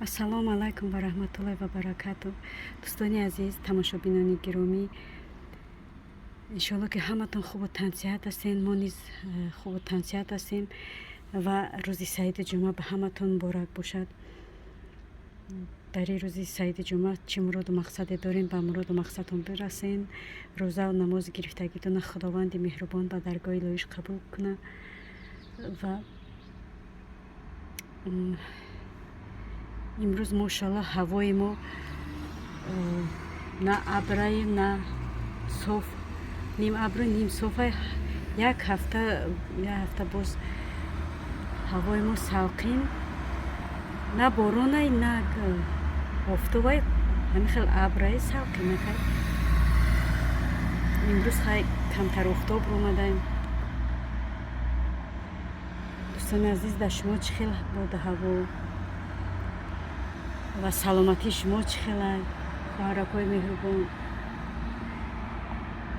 Ассалому алайкум ва раҳматуллоҳи ва баракату. Дӯстони азиз, тамошобинони гиромӣ, иншоалло ки ҳаматон хубу тансиҳат ҳастен. Мо низ хубу тансиҳат ҳастем ва рӯзи саиди ҷумъа ба ҳаматон муборак бошад. Дар ин рӯзи саиди ҷумъа чӣ муроду мақсаде дорем, ба муроду мақсадтон бирасен. Рӯзаву намози гирифтагитона Худованди меҳрубон ба даргоҳи илоҳиш қабул кунад ва имрӯз мошалло ҳавои мо на абраю на соф, ним абру ним софай. Як ҳафта боз ҳавои мо салқин, на боронай, на офтобай, ҳамин хел абрай, салқинакай. Имрӯз хай камтар офтоб омадаем. Дӯстони азиз, дар шумо чӣ хел бода ҳаво ва саломатии шумо чӣ хелай, хоҳаракҳои меҳрубон?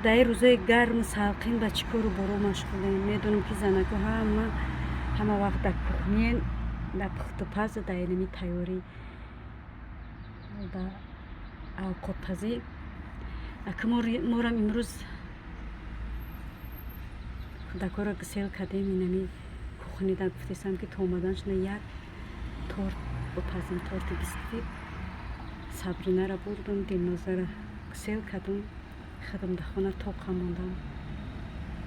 Дар ин рӯзои гарму салқин ба чӣ кору боро машғулем? Медонам, ки занако ҳама вақт дар кухня ен, дар пухтупазу, дар инами тайёрӣ, дар авқотпазӣ. Ака, морам имрӯз кӯдакҳоро гусел кардем, инами кухня да гуфтесам, ки то омаданшона як торт бипазем, торти бисквит. Сабринара бурдум, Дилнозара гусел кардум, худам дар хона тоқа мондам.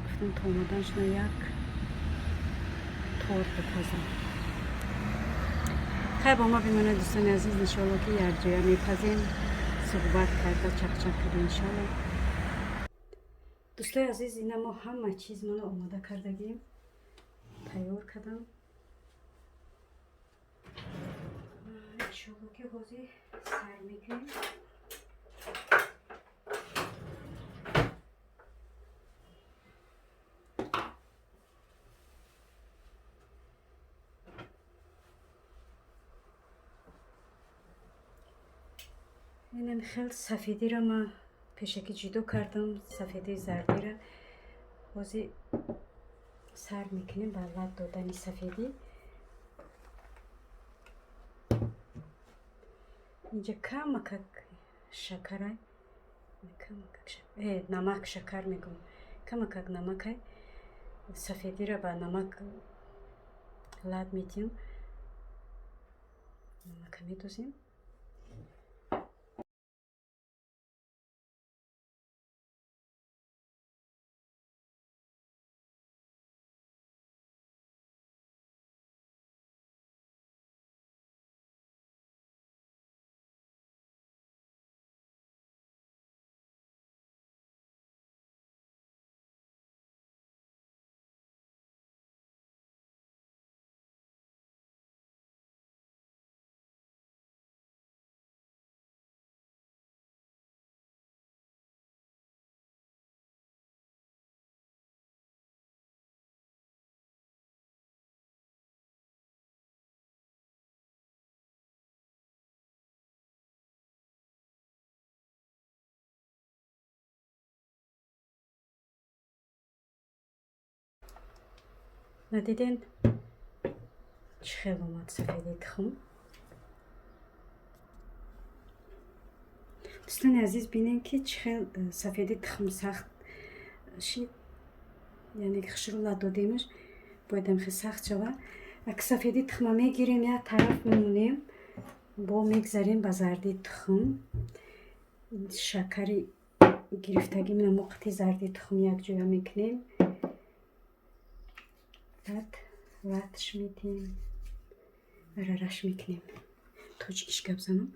Гуфтам, то омаданшона як торт бипазам. Хай, бо ма бимонед, дӯстони азиз. Иншоалло ки якҷоя мепазем, суҳбат карда, чақчақ карда, иншоалло. Дӯстои азиз, ина мо ҳама чизмоно омода кардагим, тайёр кардам. Иншоалло ки ҳозир сар мекунем. Инам хел сафедиро ма пешакӣ ҷудо кардам, сафедии зардира. Ҳозир сар мекунем ба лат додани сафедӣ. Инҷа камакак шакарай, камакак намак, шакар мегӯм, камакак намакай. Сафедира ба намак лат медиҳем, намака медозем. Надиден, чӣ хел омад сафедии тухм? Дӯстони азиз, бинем, ки чӣ хел сафедии тухм сахт шид, яъне хушрӯ лат додемаш, бояд ҳамхел сахт шавад. Ак сафедии тухма мегирем, як тараф мемонем, бо мегзарем ба зардии тухм. Шакари гирифтагӣ мина мо қити зардии тухм якҷоя мекунем, баъд латш медиҳем, арараш мекунем. Тоҷикиш гап занам.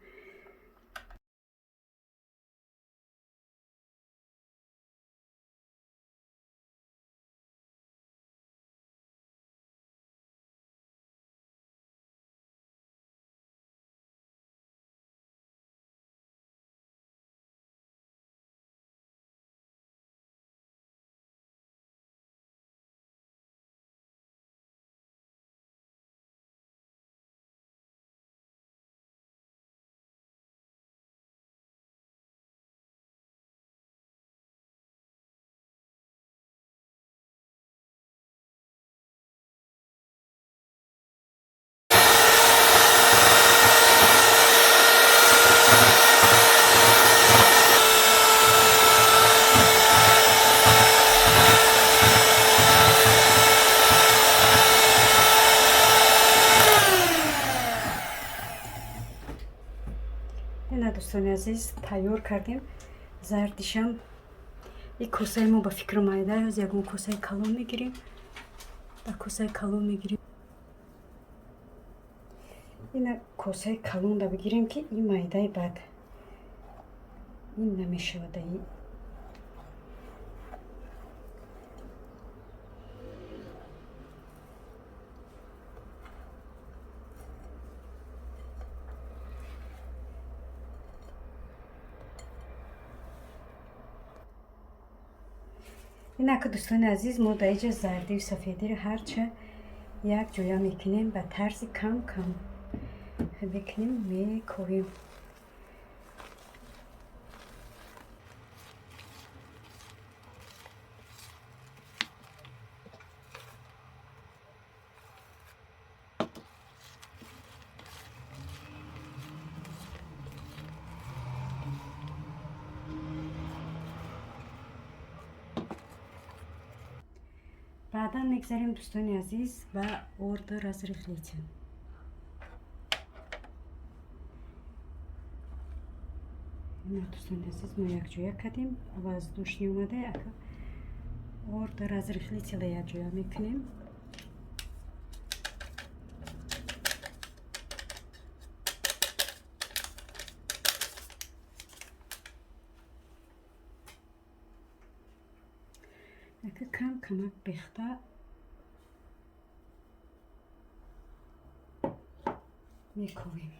Ина, дӯстони азиз, тайёр кардем. Зардишам и косаи мо ба фикру майда. Ҳоз ягон косаи калон мегирем, ба косаи калон мегирем. Ина, косаи калонда бигирем, ки ин майдаи бад ин намешавад. Инака, дӯстони азиз, мо дар иҷа зардию сафедиро ҳарча як ҷоя мекунем, ба тарзи кам кам мекунем, мековем. Баъдан мегзарем, дӯстони азиз, ба орду разрыхлитель. Ина, дӯстони азиз, мо якҷоя кардем, воздушный омада. Ака орду разрыхлителя якҷоя мекунем. Ака кам камак бехта мековем.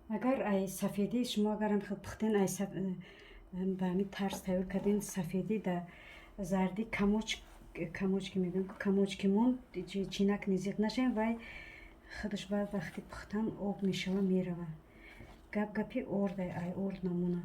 Агар ай сафедӣ шумо агарам хел пухтен, ай ба ҳамин тарз тайёр карден, сафедӣ да зардӣ комоч комочки мегӯям, комочки монд, чинак низиқ нашавем, вай худаш ба вақти пухтан об мешава, мерава. Гап гапи орда, ай орд намона.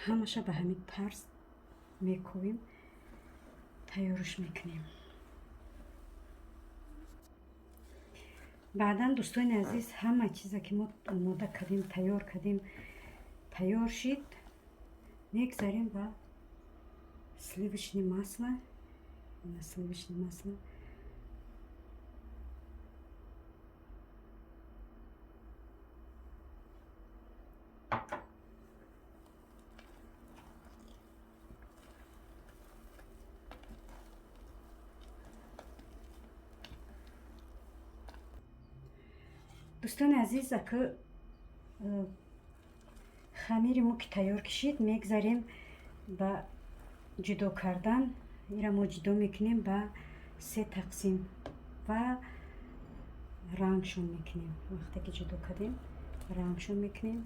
Ҳамаша ба ҳамин тарз мекӯвем, тайёрш мекунем. Баъдан, дӯстони азиз, ҳама чизе ки мо омода кардем, тайёр кардем, тайёр шид, мегзарем ба сливочный масло. Сливочный масло дӯстони азиз, ака хамири мо ки тайёр кишид, мегзарем ба ҷудо кардан. Ира мо ҷудо мекунем ба се тақсим ва рангшон мекунем. Вақте ки ҷудо кардем, рангшон мекунем.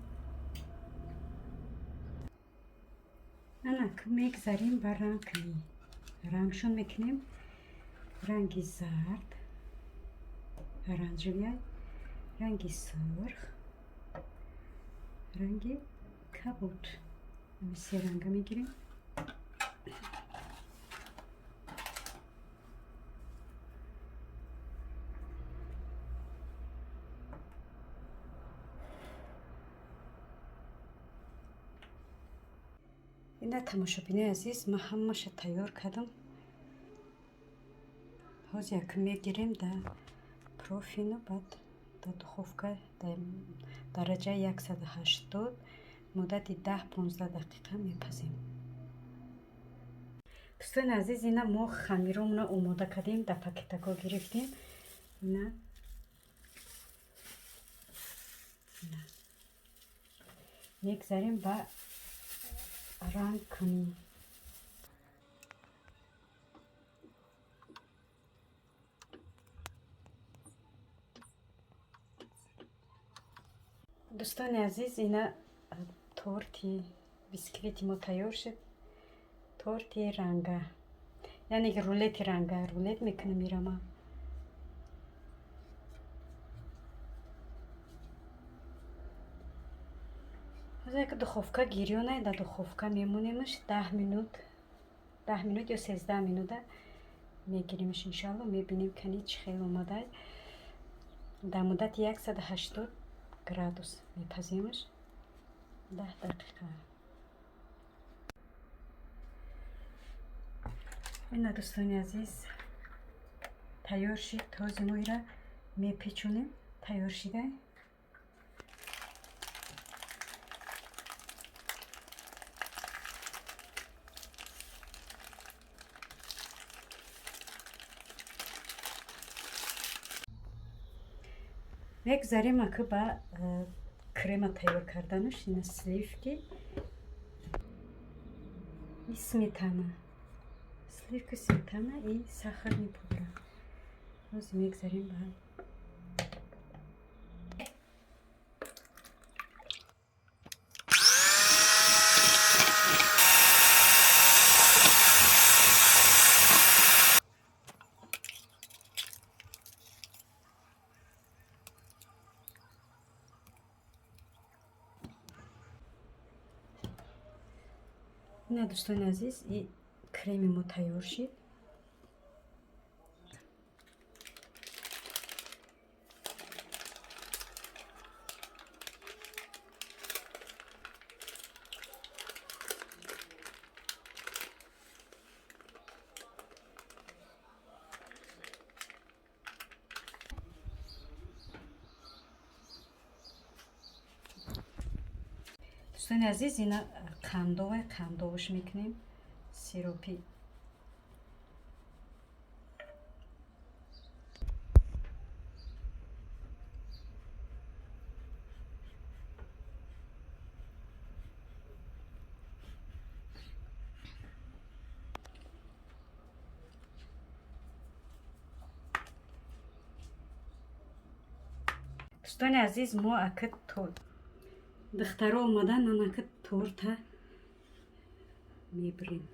Анак мегзарем ба рангкунӣ, рангшон мекунем. Ранги зард, оранжевый, ранги сурх, ранги кабуд. Се ранга мегирем. Ина, тамошобинои азиз, ман ҳамаша тайёр кардам. Ҳозир як мегирем да противню, баъд дар духовка дар дараҷаи 180 муддати 10-15 дақиқа мепазем. Дӯстони азиз, ина мо хамиромона омода кардем, дар пакетакҳо гирифтем. Ина, мегзарем ба рангкунӣ. Дӯстони азиз, ина торти бисквити мо тайёр шуд. Торти ранга, яъне ки рулети ранга, рулет мекунам ирама. Як духовка гирёна, дар духовка мемонемш 10 минут, 10 минут ё 13 минута мегиримш иншалло, мебинем кани чӣ хел омадай. Дар муддати 180 градус мепаземш 10 дақиқа. Ина дӯстони азиз, тайёр шид. Този мо ира мепечонем, тайёр шида. Мегзарем ака ба крема тайёр карданаш. Ина сливки и сметана, сливка, сметана и сахарный пудра. Ҳозир мегзарем ба ина дӯстони азиз, и креми мо тайёр шид. Дӯстони азиз, ина қандове, қандоваш мекунем, сиропи. Дӯстони азиз, мо ака духтаро омадан, анака торта мебирем.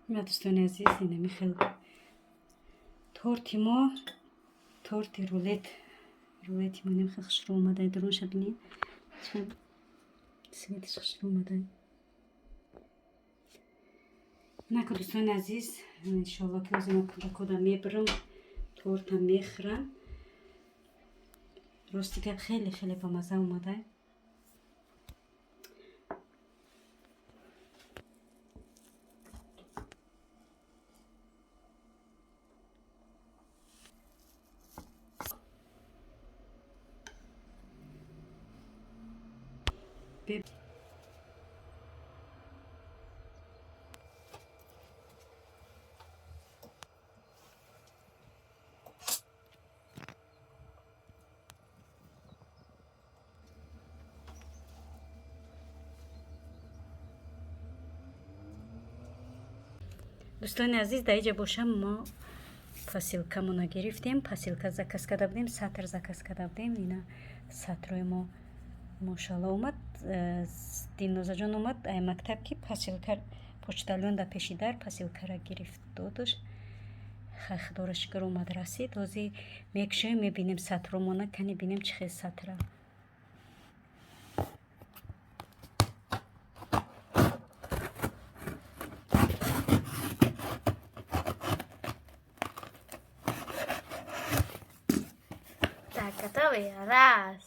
Ина дӯстони азиз, инами хел торти мо, торти рулет, рулети мо инами хел хушрӯ омадай. Дурунша бинед, чанд цветаш хушрӯ омадай. Инака дӯстони азиз, иншоалло ки ҳозир мо кӯдакода мебарам, торта мехӯрам. Рости гап, хеле хеле бамаза омадай. Дӯстони азиз, дар иҷа бошам, мо посилкамона гирифтем. Посилка заказ карда будем, сатр заказ карда будем. Ина сатрои мо, мошалло, омад. Дилнозаҷон омад ай мактаб, ки посилка, почтальон дар пеши дар посилкара гирифт, додаш. Худоро шукр, омад, расид. Ҳозир мекушоем, мебинем сатромона, кани бинем чӣ хел сатра. Так, готовы? Раз.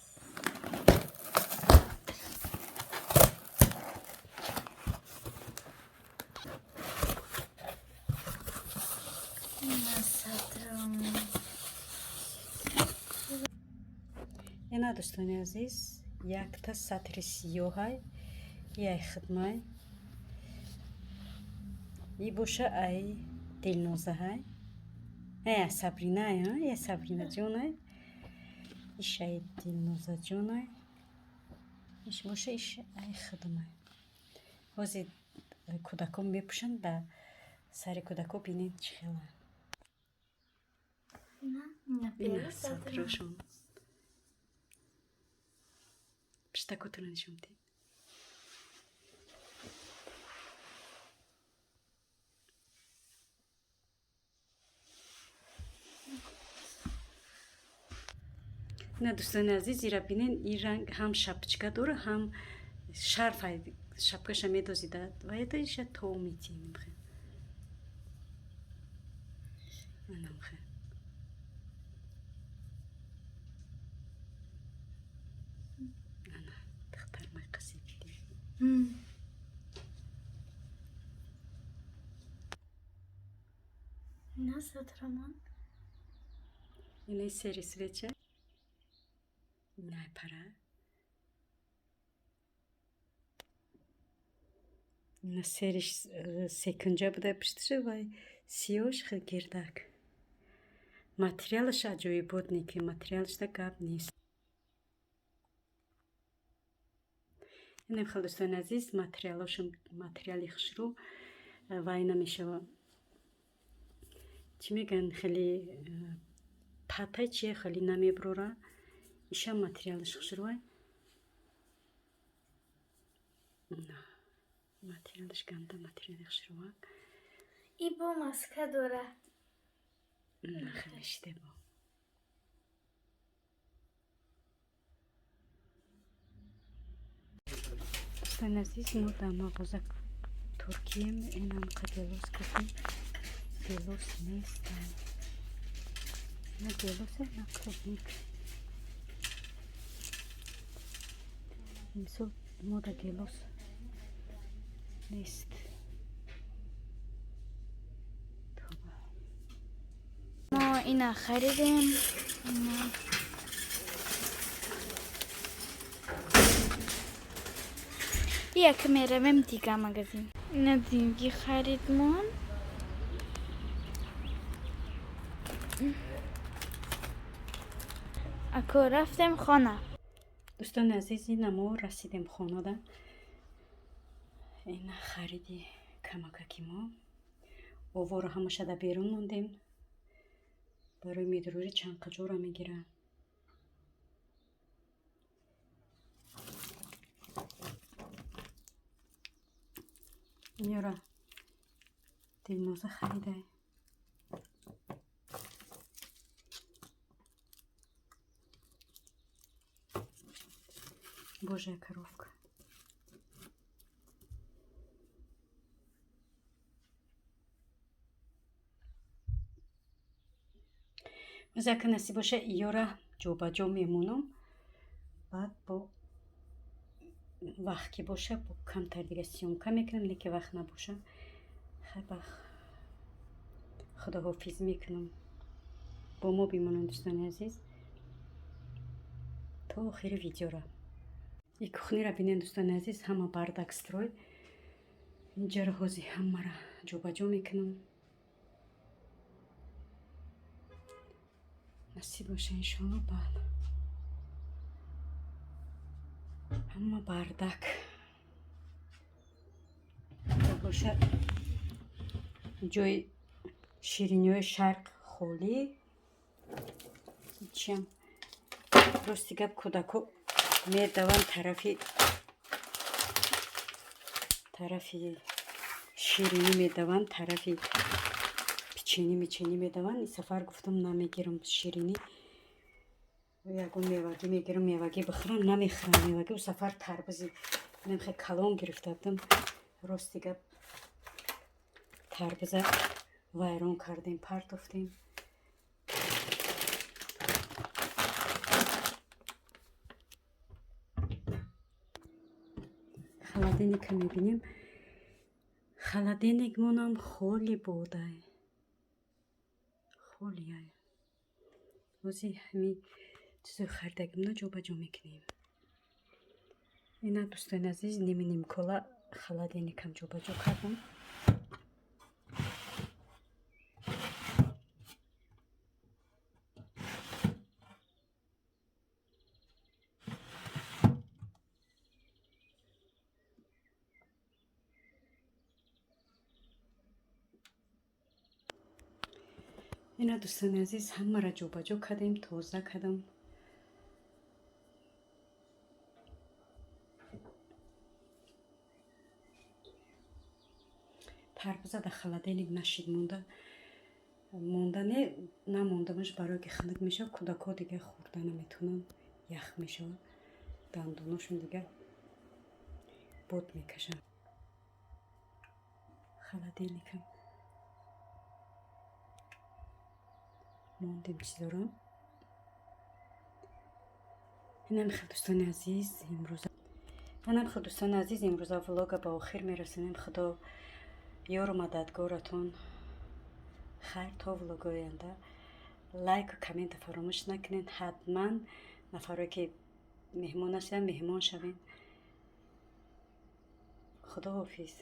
Насатром. Ина дӯстони азиз, якта сатри сиёҳай, Яй хидмай. И боша ай Дилнозаҳай. Сабринай, я Сабринаҷонай. Иш ай Дилнозаҷонай. Иш боша иш ай хидмай. Ҳозир кӯдакон мепӯшанд, ба сари кӯдако бинед чӣ хела. Ина сатрошон. Пиштакотро нишон диҳед. На дӯстони азиз, ира бинен, ин ранг ҳам шапочка дора, ҳам шарф, шапкаша медозида ва это иша то метиҳем. Анамхе. Ана духтар майқаси биди. На сатрамон. Ина сери свеча. Ина пара. Ина сериш секунҷа буда пишташа вай сиёш хел гирдак. Материалаш аҷоибот не ки материалашда гап нест. Инам хел дӯстони азиз, материалошам материали хушрӯ вай намешава. Чӣ мегӯянд, хеле патай чие, хеле намеброра. Ишам материалаш хушрӯай. Материалаш ганда материали хушрӯа. И бо маска дора. Хеле шиде бо. Дӯстони азиз, мо дар мағоза Туркием, инам гелос кардем. Гелос нест. На гелосе, на клубник. Имсол мода гелос нест. Мо ина харидем. Як меравем дига магазин. Ина динги харидмон. Ако рафтем хона. Дӯстони азиз, ина мо расидем хонада. Ина хариди камакаки мо. Оворо ҳамаша дар берун мондем. Барои медрӯрӣ чанд қаҷора мегирам. Инёра Дилноза харидай. Божья коровка. Мазака насиб боша, иёра ҷобаҷо мемонам. Баъд бо вақт ки боша, бо камтар дига съёмка мекунам, не ки вақт набоша. Хайба худоҳофиз мекунам. Бо мо бимонанд дӯстони азиз то охири видеора. И кухнира бинен дӯстони азиз, ҳама бардак строй. Инҷаро ҳозир ҳамаро ҷобаҷо мекунам. Насиб боша иншоалло, баъд ҳама бардак боша. Ҷои шириниҳои шарқ холӣ. Чиам рости гап, кӯдако медаванд тарафи ширинӣ медаванд, тарафи печенье меченье медаванд. Ин сафар гуфтам намегирам ширинӣ, ягон мевагӣ мегирам, мевагӣ бихӯрам, намехӯрам мевагӣ. У сафар тарбузи намхе калон гирифта будам. Рости гап, тарбуза вайрон кардем, партофтем. Холодильника мебинем. Холодильник монам холи бодай. Холияй. Ҳозир ҳами чизои харидагимно ҷобаҷо мекунем. Ина, дӯстони азиз, ними нимкола холодильникам ҷобаҷо кардам. Ина, дӯстони азиз, ҳамаро ҷобаҷо кардем, тоза кардам. Тарбуза дар холодильник нашид, монда монда, не, намондамаш, барое ки хунук мешавад, кӯдакҳо дига хӯрда наметавонанд, ях мешавад, дандоношон дига бод мекашанд. Холодильникам мондем чизоро. Инам хел, дӯстони азиз, имрӯза, анам хел, дӯстони азиз, имрӯза влога ба охир мерасонем. Худо ёру мададгоратон. Хайр, то влоги оянда. Лайку коммента фаромӯш накунед ҳатман. Нафаре ки меҳмон ҳастанд, меҳмон шавед. Худо ҳофиз.